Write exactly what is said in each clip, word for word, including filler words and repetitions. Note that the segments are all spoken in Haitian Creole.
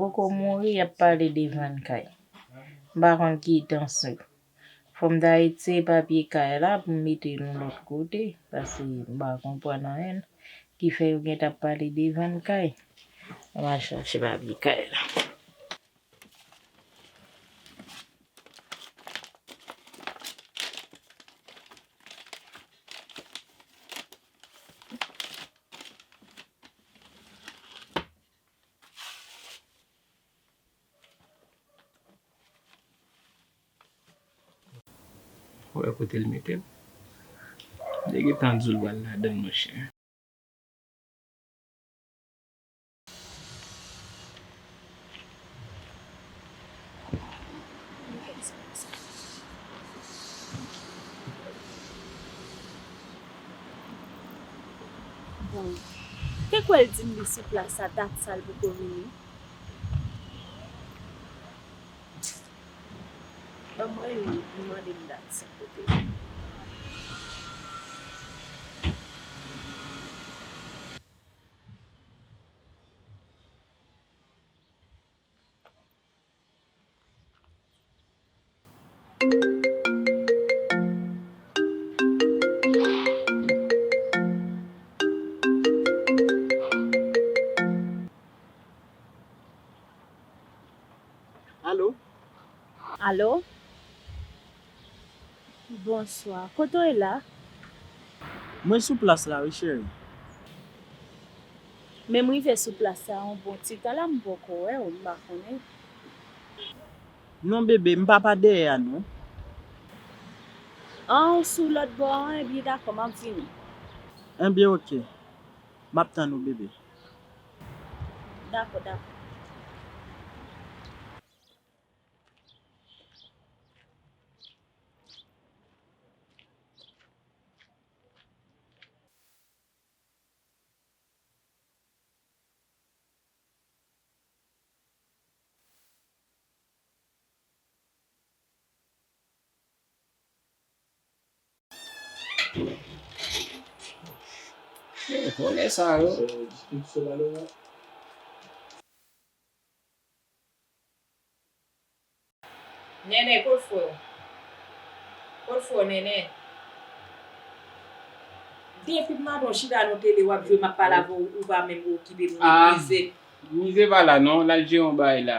Poko mouri, y ap pale de vann kay. M pa konn ki tan sou. Fò m ta retire papye kay la pou m mete l yon lòt kote, paske m pa konprann anyen ki fè yo gentan ap pale de vann kay. Ann al chache papye kay la. Ou wè kote l mete l? Li gentan di w l pral ladann, monchè. Bon, te kwè l di m li sou plas la, dat sa l poko vini. Ban m rele l pou m mande l dat sa kote l. Alo? Alo? Bonswa. Kote w ye la? Mwen sou plas la, wi, cheri. Men m rive sou plas la yon bon ti tan la, m poko wè w, m pa konnen. Non, bebe, m pa pa dèyè a, non. An, w sou lòt bò an, ebyen, dakò, m ap vini. Ebyen, oke. M ap tann ou, bebe. Dakò, dakò. Eh, vòlè sa yo. Nènè, kot frè w? Kot frè w, Nènè? Depi m maten w chita nan tele w ap jwe, m ap pale avè w, ou pa menm okipe m, ou meprize. Mize pa la non, l al jere yon bagay la.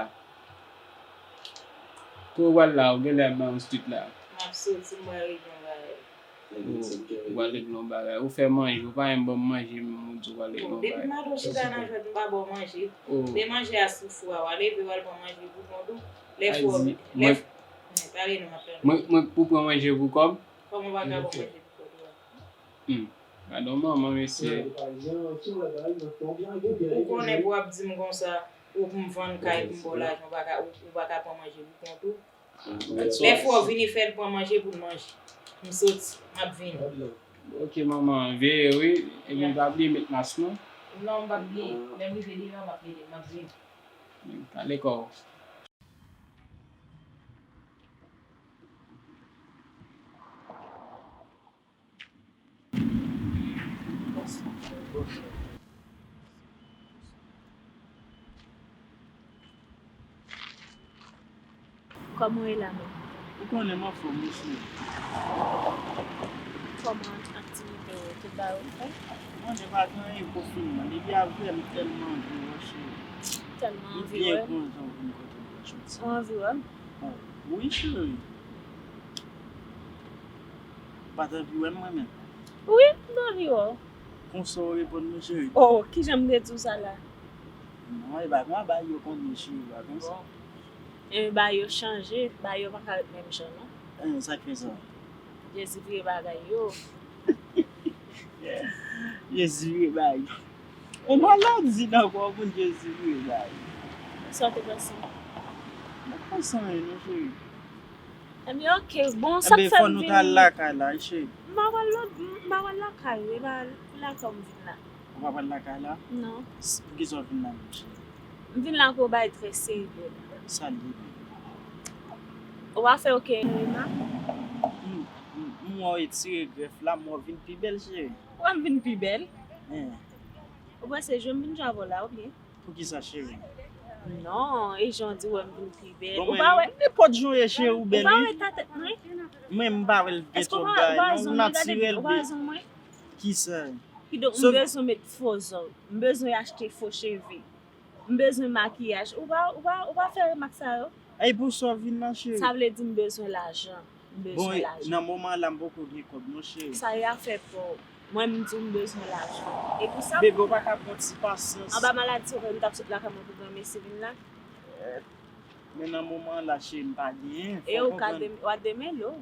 Kote w pral la, ou genlè ap bay yon street la. M ap soti, m pral regle yon bagay. Ou, ou pral regle yon bagay. Ou fè manje, ou pa menm ban m manje, menm ou di w pral regle yon bagay. Bon, depi maten w chita nan jwèt, m pa ba w manje. Oh. Men manje a sou fou a, w a leve, w al pran manje pou kont ou. Lè fò, lè f-, men, pale non, m ap tande. Mwen, mwen pou pran manje pou kòb? Kòman w pa ka pran manje pou kòb ou a? Hmm. Gadon manman, mesye. Ou konnen pou w ap di m konsa, ou pou m vann kay pou m ba w lajan, ou pa ka, ou, ou pa ka pran manje pou kont ou. Lè fò w vini fè l pran manje pou l manje. M soti, m ap vini. Ok, manman, veye wi, epi pa bliye met mas non. Non, m p ap bliye. Lè m rive deyò, m ap mete, m ap vini. Kale kò w. Kòman w ye la menm? Ou konnen m anfòm wi cheri. Kòman aktivite yo, tout bagay ou fè? Ou konnen pa gen anyen konfinman. Depi avè m tèlman anvi wè w cheri. Tèlman anvi wè? Ou byen kontan w vin kote m jodi. Ou anvi wè m? Wi cheri. Ou pa t anvi wè m mwen menm? Wi, m t anvi wè w. Konsa w reponn mwen cheri? Oh, kijan m te di w sa la? Non, e pa konsa bagay yo konn ye cheri, pa konsa. Bon. E bagay yo chanje, bagay yo pa ka ret menm jan non. Eh, sa k fè sa? Jezi vire bagay yo. Jezi vire bagay yo. E maladi nan kò moun Jezi vire bagay yo. Sa w te panse? M pa t panse anyen non cheri. Ebyen, ok. Bon, sa k fè m vin. Ebyen, fò nou t al lakay la, wi cheri. M pa pral lòt, m pa pral lakay, e pa lakay m vin la. Ou pa pral lakay la? Non. S-, poukisa w vin la menm cheri? M vin la pou yon bagay trè serye la. Sa l ye menm? Ou pa fè okenn erè, Rema? M, m, m wè w retire grèf la, m wè w vin pi bèl cheri. Ou wè m vin pi bèl? Hen. Ou panse jan m vin jwe avè w la, oubyen? Poukisa cheri? Non, e jan w di w wè m vin pi bèl. Ou pa wè, nenpòt jan w ye, cheri, ou bèl, wi. Ou pa wè ta tèt mwen? Mwen, m pa wè l gen twòp bagay, non, ou natirèl, baby. Ou pa wè zong mwen? Kisa? Kidonk, m bezwen met fo zong. M bezwen achte fo cheve. M bezwen makiyaj. Ou pa, ou pa, ou pa fè remak sa yo? E pou sa w vin la, cheri? Sa vle di m bezwen lajan. M bezwen lajan. Bon, nan moman la, m poko gen kòb, non, cheri. Sa e afè pa w. Mwen, m di w m bezwen lajan. E pou sa, bebe, ou pa ka pran ti pasyans. Anba maladi, se vre, m t ap sot lakay mwen pou granmesi vin la. Eh, men nan moman la, cheri, m pa genyen. E ou ka dem-, w a demele w.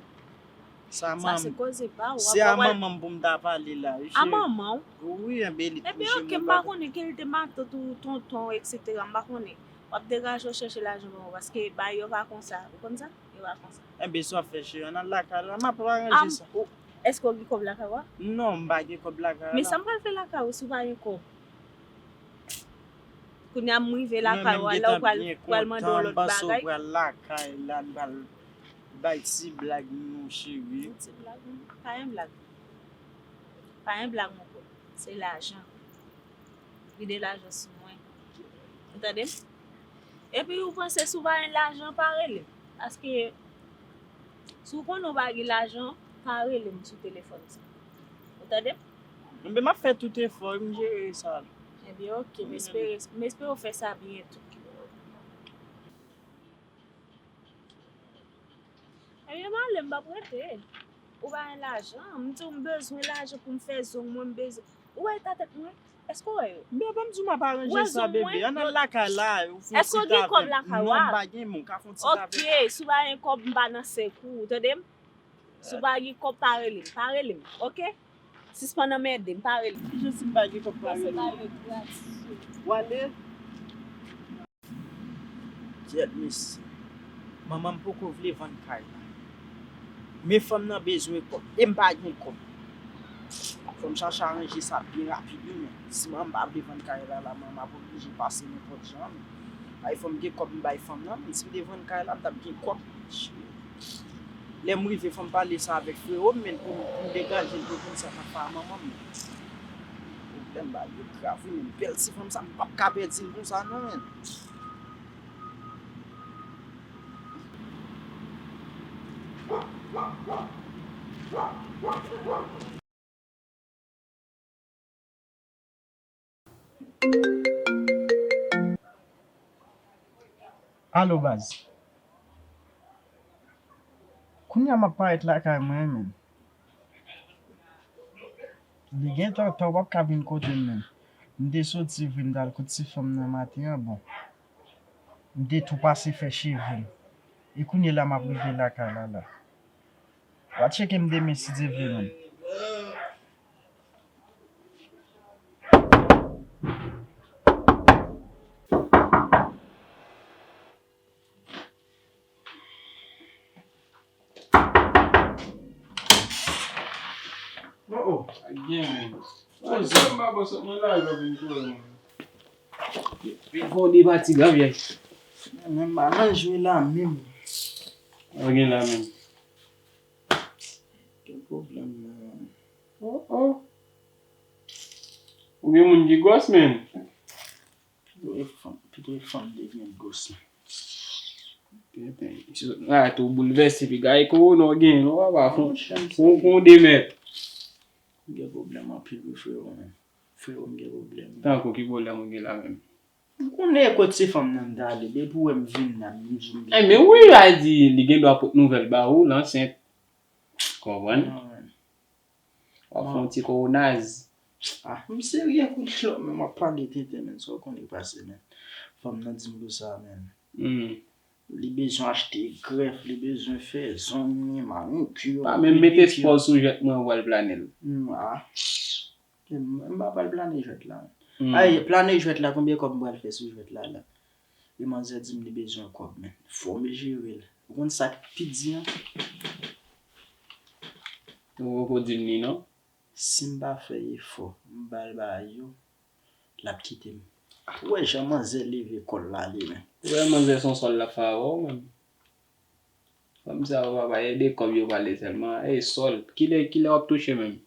Sa se koze pa w. Se a manman m pou m ta pale la, wi, cheri. A manman w? Wi, enben, li toujou. Enben, oke, m pa konnen ke l te matant ou tonton, etsetera, m pa konnen. W ap degaje w chèche lajan pou mwen, paske bagay yo pa konsa. Ou konn sa? Yo pa konsa. Enben, sa w ap fè, cheri, ann al lakay la, m ap aranje sa. Èske w gen kòb lakay ou a? Non, m pa gen kòb lakay la. Men sa m pral fè lakay ou si w pa gen kòb? Kounye a m rive lakay ou a, la ou pral, pral mande yon lòt bagay. Mwen menm gentan byen kontan, m panse w pral lakay la, n pral bay ti blag nou, cheri. Yon ti blag, non. Pa gen blag. Pa gen blag, mon bro. Se lajan. Vide lajan sou mwen. Ou tande m? Epi ou panse si w pa gen lajan, pa rele m. Paske si w konnen w pa gen lajan, pa rele m sou telefòn sa. Ou tande m? Enben, m ap fè tout efò, m jere sa. Enben, oke, m espere, m espere w fè sa byen tou. Ebyen, m ale, m p ap rete. Ou pa gen lajan. M di w m bezwen lajan pou m fè zong mwen, m bezwen. Ou wè eta tèt mwen? Èske w wè yo? Bebe, m di w m ap aranje sa, bebe. Ann al lakay la, ou fè yon ti tavèm. Èske w gen kòb lakay ou a? Non, m pa gen, men w ka fè yon ti tavèm. Oke, si w pa gen kòb, m pa nan sèk ou, ou tande m? Si w pa gen kòb, pa rele m, pa rele m, oke? Sispann anmède m, pa rele m. Kijan si m pa gen kòb, pa rele m? W ale? Kyèt mesye. Manman m poko vle vann kay la. Men fanm nan bezwen kòb. E m pa gen kòb. Fò m chache aranje sa byen rapid, wi, men. Si manman m pa vle vann kay la, la, manman m ap oblije pase nenpòt jan, men. Ay, fò m gen kòb m bay fanm nan, men. Si m te vann kay la, m t ap gen kòb. Lè m rive, fò m pale sa avèk frewo m, men, pou, pou m degaje l, pou l konn sa k ap fè a manman m, men. Pwoblèm bagay yo grav, wi, men. Bèl ti fanm sa, m p ap ka pèdi l konsa, non, men. Alo, baz. Kounye a m ap parèt lakay mwen, men. Li gentan tan, w p ap ka vin kote m, men. M te soti vre, m t al kot ti fanm nan maten an, bon. M te tou pase fè cheve m. E kounye la, m ap rive lakay la, la. W a tcheke m demen, si Dye vle, men. Oh, oh. Gen, men. Poze. Mwen pa bon sot mwen la, yo vin kouri mwen. Vin fè yon de pati, granvyèj. Men, men, m pa nan jwe la menm. Ou gen la menm. Gen pwoblèm, men. Oh, oh. Ou gen moun ki gwòs, men. Pito e fanm, pito e fanm te vin gwòs la. Tenten. Si sot nan la tou boulvèse, piga e kowona w gen, non, papa, fon, fon, fon de mèt. M gen pwoblèm anpil wi, frewo, men. Frewo, m gen pwoblèm. Tankou ki pwoblèm ou gen la menm? M konnen kot se fanm nan m t ale, depi w wè m vin la, m di w m gen pwoblèm. Eh, men wi, a di, li gen dwa pot nouvèl ba ou, l ansent. Konprann? Non, men. W ap fè yon ti kowonaz. Ah, m serye kounye la, men m ap pale tenten, men sa w konnen pase, men. Fanm nan di m konsa, men. Hmm. Li bezwen achte grèf, li bezwen fè zong li, manikir, pedikir. Pa menm mete pòz sou jwèt mwen, ou pral plane l. Hmm, ah. M, m pa pral plane jwèt la. Hmm. Ay, plane jwèt la, konbyen kòb m pral fè sou jwèt la, la? E manzè di m li bezwen kòb, men. Fò m jere l. Ou konn sa k pi di an? Ou poko di m li, non? Si m pa fè efò, m ba l bagay yo, l ap kite m. Ou wè jan manzè leve kò l la li menm. Ou wè manzè se yon sòl l ap fè avè w menm. Fanm sa yo papa, e de kòb yo pale sèlman, e sòl. Kilè, kilè w ap touche menm?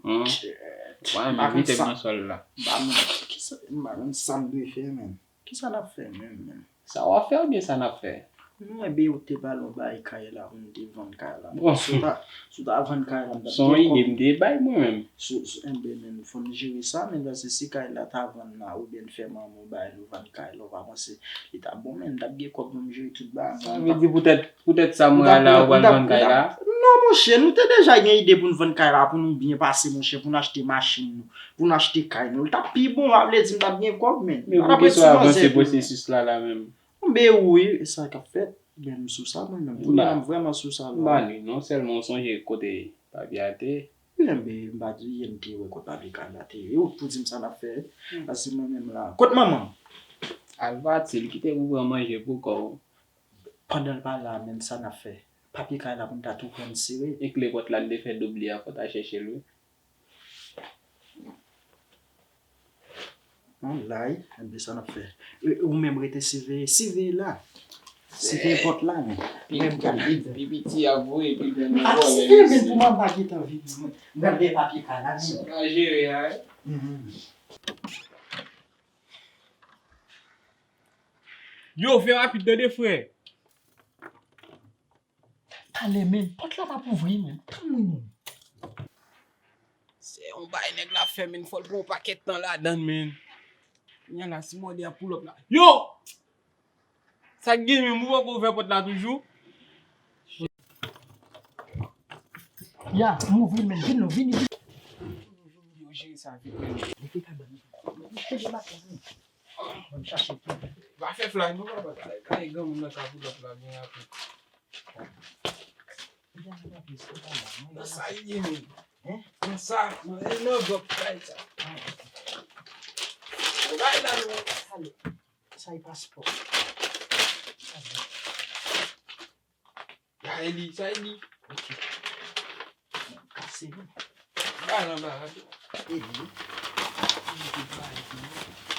Hum? Ou pa renmen mete m nan sòl la. M pa konn sa, m pa konn sa m dwe fè menm. Kisa n ap fè menm, menm? Sa w ap fè oubyen sa n ap fè? Non, enben, ou te pale yon bagay kay la, pou m te vann kay la. Bon, si w ta, si w ta vann kay la, m t ap gen kòb. Se yon ide m te bay mwen menm. Enben, menm, fò n jere sa, menm, paske si kay la ta vann la, oubyen n fè manman w bay nou vann kay la, w pa panse li t ap bon, menm, m t ap gen kòb pou m jere tout bagay. Sa vle di poutèt Poutèt sa mwen al la ou pral vann kay la? Non, monchè, nou te deja gen ide pou n vann kay la, pou nou byen pase, monchè, pou n achte machin nou, pou n achte kay nou. Li t ap pi bon, sa vle di m t ap gen kòb, menm. Men poukisa w avanse pwosesis la la menm? Enben wi, e sa k ap fèt. Menm sou sa, mwen menm, kounye a m vrèman sou sa la. M ba li non, sèlman w sonje kote papye a te ye. Wi, enben, m pa di, m te wè kote papye kay la te ye. Ou pou di m sa n ap fè. Paske mwen menm la. Kot manman m? Al pati, l kite pou pran manje pou kò w. Pandan l pa la, menm sa n ap fè. Papye kay la pou n ta tou pran n sere. E kle pòt la, l te fè doub li a, fò w ta chèche l wi. Anlay, enben sa n ap fè. E, ou menm rete siveye, siveye la. Siveye pòt la, men. Pi piti a voye, pi bèl nan vòlè. Siveye, men pou mwen pa gentan vini. M pral veye papye kay la, men. Sa w ka jere a, wi. Yo, fè rapid tande, frè. Pale, men. Pòt la p ap ouvri, men. Tann mwen, non. Se yon bay nèg la fè, men, fò l pran yon pakèt tan ladann, men. Kounye a la, si mòde a pull up la. Yo! Sa k gen, men, ou poko ouvè pòt la toujou? Ya, m ouvri l, men. Vin, non, vini, vini. Yo jere sa vit, men. Leve kabann nan. Leve kabann nan. Ban m chache tou. Pa fè fly non papa, kay granmoun nan ka pull up la byen rapid. Nan sa li ye menm? Nan sa, nan e nan vlòg kay sa. Kay la non. Sa e paspò. Sa e li, sa e li. Ok. Kase li. Ba nan ba la tou. E li. Li te ba li tou.